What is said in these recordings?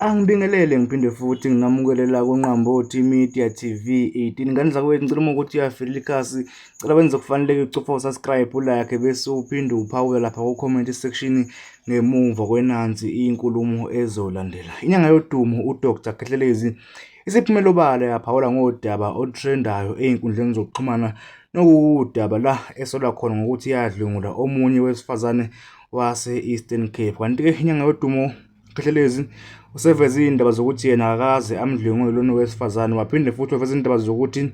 Angibingelele ngiphinde futhi nginamukele la kuNqambothi Media TV 18. Ngane zakwethu, ngicela uma ukuthi uyafila ikhasi, ngicela wenze okufaneleke, ucofa usubscribe, ulike, bese uphinde uphawule lapha ku-comment section ngemuva kwenansi inkulumo ezolandela. Inyanga yodumo uDr Khehlelezi isiphumele obala yaphawula ngodaba olutrendayo ey'nkundleni zokuxhumana, nokuwudaba la esolwa khona ngokuthi yadlwengula omunye wesifazane wase-Eastern Cape. Kanti-ke inyanga yodumo Khehlelezi useveze iy'ndaba zokuthi yena akakaze amdlwengule lona wesifazane, waphinde futhi waveza iy'ndaba zokuthi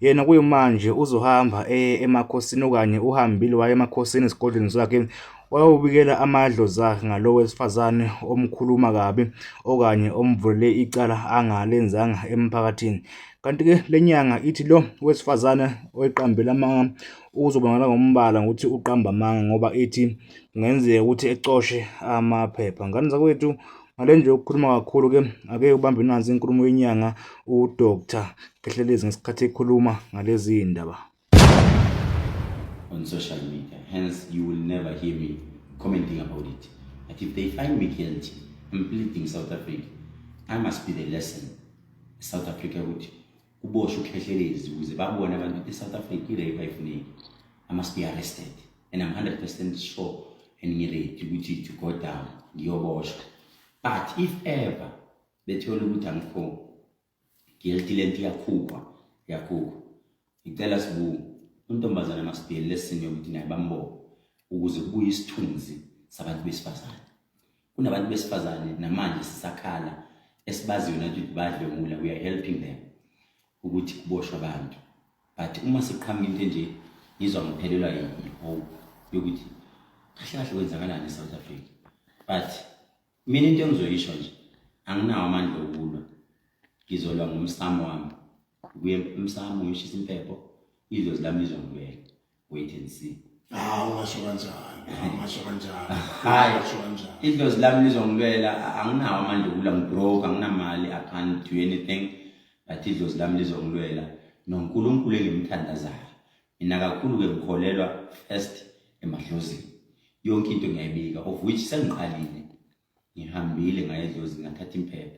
yena kuyimanje uzohamba eye emakhosini okanye uhambile waya emakhosini esigodlweni sakhe wayobikela amadlozi akhe ngalo wesifazane omkhuluma kabi okanye omvulele icala angalenzanga emphakathini. Kanti-ke le nyanga ithi lo wesifazane oyiqambela amanga uzobonakala ngombala ngokuthi uqamba amanga, ngoba ithi kungenzeka ukuthi ecoshe amaphepha. Ngane zakwethu, ngale nje ukukhuluma kakhulu-ke, ake ubambe nansi inkulumo yenyanga uDr Khehlelezi ngesikhathi ekhuluma ngalezi ndaba. On social media, hence you will never hear me commenting about it. But if they find me guilty, I'm pleading South Africa, I must be the lesson. South Africa ukuthi kuboshwe uKhehlelezi ukuze babone abantu ukuthi i-South Africa i-rape ayifuneki. I must be arrested and I'm 100% sure and ngiready ukuthi to go down ngiyoboshwa. But if ever bethola ukuthi angikho guilty, lento iyakhukhwa, iyakhukhwa. Ngicela sibu untombazana must be a lesson yokuthi naye bambophe ukuze kubuye isithunzi sabantu besifazane. Kunabantu besifazane namanje sisakhala esibaziyo nathi ukuthi badlwengula. We are helping them ukuthi kuboshwe abantu, but uma sekuqhamuka into enje ngizwa ngiphelelwa i-hope yokuthi kahle kahle kwenzakalani e-South Africa. But mina into engizoyisho nje, anginawo amandla okulwa, ngizolwa ngomsamo wami, kuye emsamo ngishisa impepho, idlozi lami lizongibeka. Wait and see. Ah, ungasho kanjani? Ungasho kanjani? Hayi. Ungasho kanjani? Idlozi lami lizongilwela. Anginawo amandla okulwa, ngibroke, anginamali, I can't do anything, but idlozi lami lizongilwela noNkulunkulu engimthandazayo. Mina kakhulu-ke ngikholelwa first emadlozini. Yonke into ngiyayibika, of which sengiqalile, ngihambile ngaye edlozini, ngathatha impepho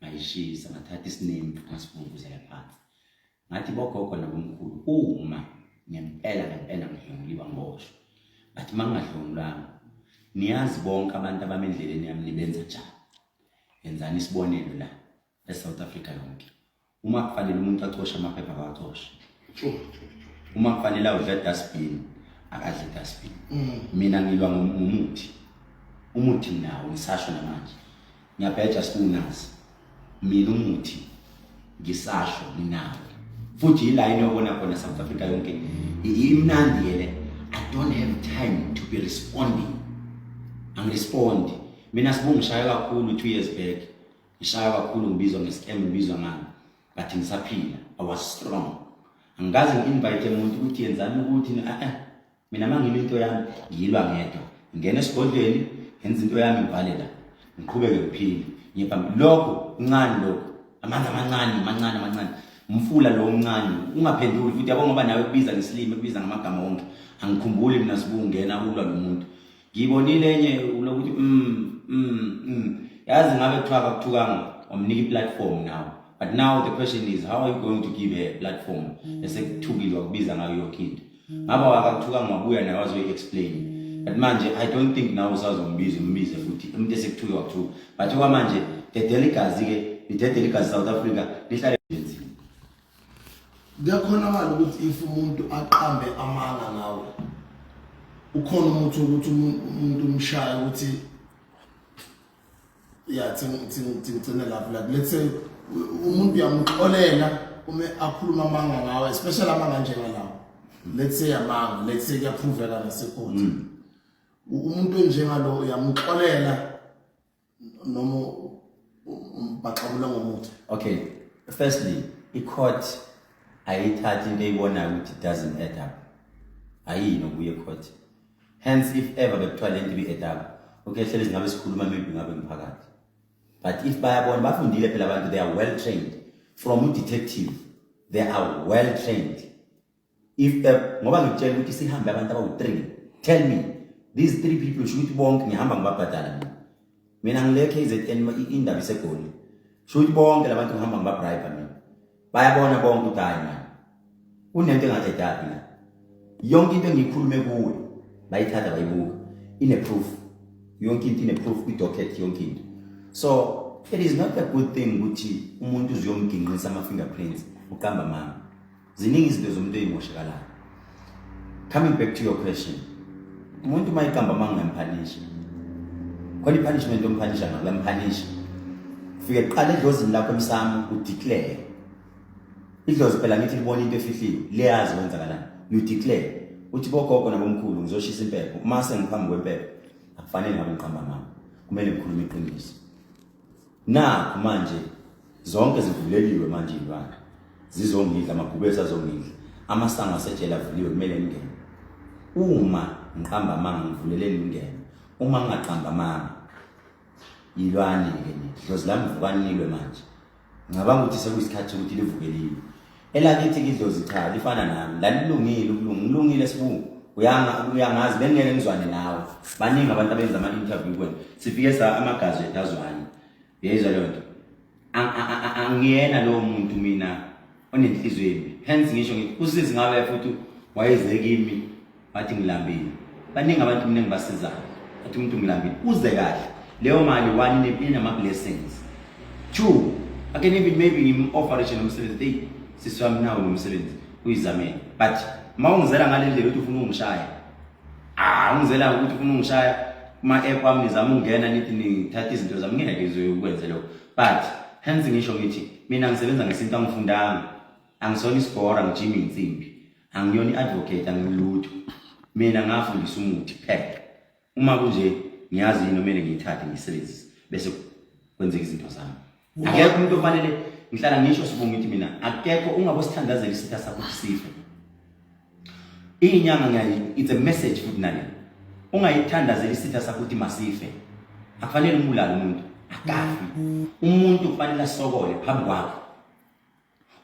ngayishisa, ngathatha isinemfu ngasivuvuzela phansi, ngathi bogogo nabomkhulu, uma ngempela ngempela ngidlwenguliwa ngiboshwe, but uma ngingadlwengulwanga, niyazi bonke abantu abami endleleni yami nibenza njani. Yenzani isibonelo la e-South Africa yonke. Uma kufanele umuntu acoshe amaphepha, akawacoshe. Uma kufanele awudla dustbin, akadle dustbin. Mina ngilwa ngomuthi, umuthi nawo ngisasho namanje, ngiyabheja sikunazi mina umuthi, ngisasho nginawo futhi yilayini yobona khona South Africa yonke imnandi ke le. I don't have time to be responding, angirespondi mina. Sibungishaya kakhulu 2 years back, ngishaya kakhulu, ngibizwa nge-scam, ngibizwa ngani, but ngisaphila. I was strong. Angikaze ngi-invite umuntu ukuthi yenzani ukuthi eh. Mina uma ngilwa into yami, ngiyilwa ngedwa, ngingena esigodlweni, ngenza into yami, ngivale la, ngiqhubeke ngiphile, ngiye phambili. Lokho kuncane, lokho amanzi amancane, mancane, amancane, umfula lo omncane ungaphenduli futhi, yabo, ngoba nawe kubiza ngesilimi, kubiza ngamagama wonke. Angikhumbuli mina sibungena ulwa nomuntu. Ngiyibonile enye ulokuthi yazi ngabe kuthiwa akakuthukanga, wamnika i-platform now. But now the question is, how are you going to give her a platform esekuthukile, wakubiza ngayo yonke into? Ngaba akakuthukanga, wabuya naye wazoyi-explain, but manje I don't think now usazombiza, umbize futhi umuntu esekuthuke wakuthuka. But okwamanje dedela igazi-ke, lidedela igazi South Africa lihlale nzima. Kuyakhonakala ukuthi if umuntu aqambe amanga ngawe, ukhona umuthi ukuthi umuntu umshaye ukuthi ya thingigcine lapho? Like, let's say umuntu uyamxolela uma akhuluma amanga ngawe, especially amanga njengalawo, let's say amanga, let's say kuyaproveka nasecourt, umuntu onjengalo uyamxolela noma umbhaxabula ngomuthi? Okay, firstly, i-court ayithathi into eyibonayo ukuthi it doesn't add up, ayini okuye court. Hence if ever bekuthiwa le nto ibi-add up, okay, hleli singabe sikhuluma, maybe ngabe ngiphakathi. But if bayabona, bafundile phela abantu, they are well trained, from u-detective, they are well trained. If the ngoba ngikutshela ukuthi sihambe abantu abawu-three, tell me, these three people, sho ukuthi bonke ngihamba ngibabhadala mina. Mina ngile KZN indaba iseGoli. Sho ukuthi bonke labantu ngihamba ngibabribe mina. Bayabona bonke ukuthi hayi man. Kunento engathi ayidaphi la. Yonke into engiyikhulume kuwe bayithatha bayibuka. Ine proof. Yonke into ine proof kwi docket yonke into. So it is not a good thing ukuthi umuntu uzuyomginqisa ama fingerprints uqamba amanga. Ziningi izinto zomuntu eyimoshekalayo. Coming back to your question. Umuntu uma eqamba amanga uyamphanisha. Khona i-punishment omphanisha ngayo uyamphanisha. Ufike kuqala edlozini lakho emsamo udeclare. Idlozi phela ngithi libona into efihliwe, liyazi kwenzakalani. You declare. Uthi bogogo nabomkhulu ngizoshisa impepho. Uma sengiphambi kwempepho akufanele ngabe ngiqamba amanga. Kumele ngikhulume iqiniso. Nakhu manje zonke zivuleliwe manje iy'lwane zizongidla, amabhubesi azongidla, amasango asejele avuliwe kumele ngingene. Uma ngiqamba amanga ngivuleleni ngingene, uma ngingaqamba amanga yilwani-ke nina, dlozi lami vukani nilwe manje. Ngicabanga ukuthi sekuyisikhathi sokuthi livuke lilwe. Elakithi idlozi cha lifana nami, lalilungile ukulunga, ngilungile sibu. Uyanga uyangazi bengeke ngizwane nawe. Baningi abantu abenza ama interview kuwena. Sifike sa amagazi ethu azwani. Uyayizwa leyo nto? Angiyena lowo muntu mina onenhliziyo embi. Hence ngisho ngithi usizi ngabe futhi wayeze kimi wathi ngilambile. Baningi abantu mina engibasizayo. Athi umuntu ngilambile, uze kahle. Leyo mali one inama blessings. Two, I can even maybe ngim-offerishe nomsebenzi. Hey, sisi wami nawo lo msebenzi uyizamele. But uma ungizela ngale ndlela ukuthi ufuna ungishaya, ah ungizela ukuthi ufuna ungishaya kuma-app ami nizama ukungena nithi nithatha izinto zami ngeke ngizokwenze lokho. But hence ngisho ngithi mina ngisebenza ngesintu angifundanga. Angisona isigora ngijima insimbi. Angiyona i-advocate angilutho. Mina ngafundisa umuthi kuphela. Uma kunje ngiyazi yini omele ngiyithathe ngiyisebenzise bese kwenzeka izinto zami. Akekho umuntu ofanele ngihlala ngisho sibonga ngithi mina akekho ungabosithandazela isitha sakho ukuthi sife. Inyanga ngiyayi it's a message futhi nale. Ungayithandazela isitha sakho ukuthi masife. Akufanele umbulale umuntu, akafi. Umuntu kufanele asokole phambi kwakho.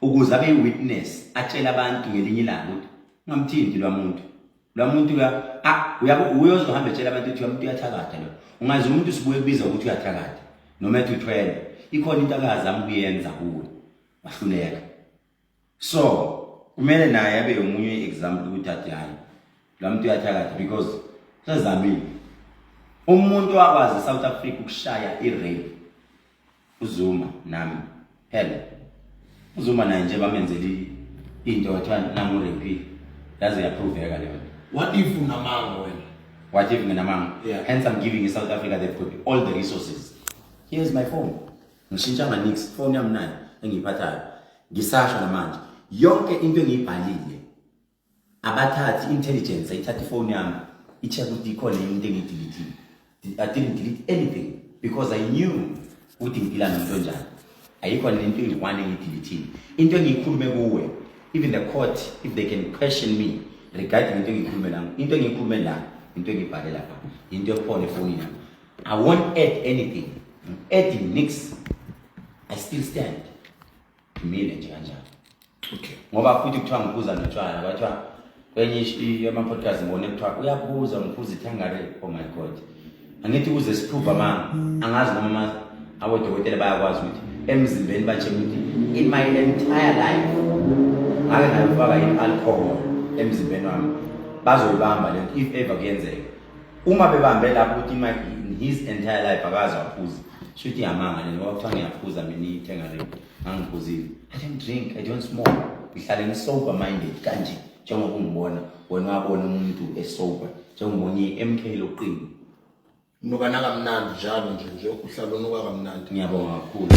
Ukuze abe witness atshele abantu ngelinye ilanga ukuthi ungamthinti lwamuntu. Lwamuntu uya ah uyabo uyozohamba etshela abantu ukuthi umuntu uyathakatha lo. Ungaze umuntu sibuye kubiza ukuthi uyathakatha noma ethi uthwele. Ikhona into akazama ukuyenza kuwe. Wahluleka. So kumele naye abe yomunye example ukuthi athi hayi lo muntu uyathakatha because sezamile. Umuntu wakwazi South Africa ukushaya i-rape uZuma nami phela uZuma naye nje bamenzela into kwathiwa nangu rape yaze yaproveka leyo nto. What if unamanga wena? What if nginamanga? Yeah. Hence I'm giving South Africa, they've got all the resources. Here's my phone. Ngishintshanga nix, phone yami nayo engiyiphathayo. Ngisasho namanje yonke into engiyibhalile abathathi intelligence ayithatha ifoni yami i-check ukuthi ikhona yini into engiyidelethile. I didn't delete anything because I knew ukuthi ngidila nomuntu onjani. Ayikho nento eyi-one engiyidelethile. Into engiyikhulume kuwe, even the court if they can question me regarding into engiyikhulume la, into engiyikhulume la, into engiyibhale lapha, into ekhona efonini yami. I won't add anything. I'm adding nix. I still stand. Ngimile nje kanjalo. Okay. Ngoba futhi kuthiwa ngiphuza notshwala, kwathiwa kwenye yama-podcast ngibone kuthiwa uyaphuza ngiphuza ithangare. Oh my God. Angithi ukuze siprove amanga, angazi noma abodokotela bayakwazi ukuthi emzimbeni batshela ukuthi in my entire life ngake ngayifaka i-alcohol emzimbeni wami. Bazoyibamba lento if ever kuyenzeka. Uma bebambe lapho ukuthi in his entire life akaze waphuza, shuthi iyamanga lento ngoba kuthiwa ngiyaphuza mina ithangare ngangiphuzile. I don't drink, I don't smoke. Ngihlale ngi-sober minded kanje njengoba ungibona wena wabona umuntu esober njengoba ngiyi-MK loqini. Unuka nakamnandi njalo nje nje uhlala unuka kamnandi. Ngiyabonga kakhulu.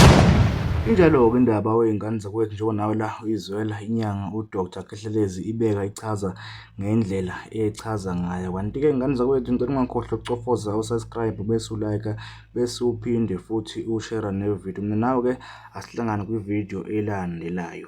Injalo-ke indaba wey'ngane zakwethu njengoba nawe la uyizwela inyanga uDr Khehlelezi ibeka ichaza ngendlela echaza ngayo. Kanti-ke ngane zakwethu ngicela ungakhohlwa ukucofoza usubscribe bese ulike bese uphinde futhi ushare nevidiyo. Mina nawe-ke asihlangane kwividiyo elandelayo.